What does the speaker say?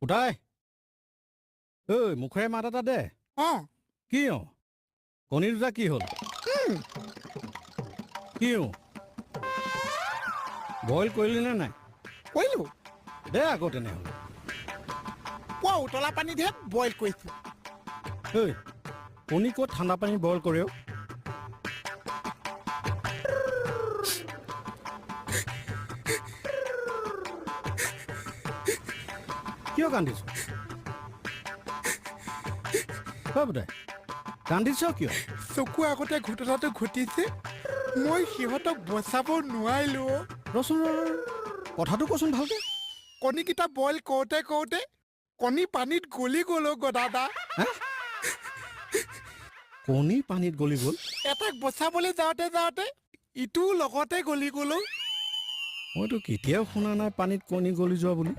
পুতাই, ঐ, মুখেৰে মাত এটা দে। অঁ। কি অ, কণী দুটা কি হ'ল? কি অ, বইল কৰিলি নে নাই? কৰিলোঁ। দে আকৌ তেনেহ'লে। পুৱা উতলা পানীতহে বইল কৰিছোঁ। ঐ, কণী ক'ত ঠাণ্ডা পানী বইল কৰে অ? কিয় কান্দিছ ঐ পুতাই? কান্দিছ কিয়? চকু আগতে ঘটনাটো ঘটিছে, মই সিহঁতক বচাব নোৱাৰিলোঁ অ'। ৰচোন, ৰ, ৰ, ৰ। কথাটো কচোন ভালকে। কণীকেইটা বইল কৰোঁতে কৰোঁতে কণী পানীত গলি গ'ল অ' গদাদা। হা, কণী পানীত গলি গ'ল? এটাক বচাবলৈ যাওঁতে যাওঁতে ইটোও লগতে গলি গ'ল অ'। মইতো কেতিয়াও শুনা নাই পানীত কণী গলি যোৱা বুলি।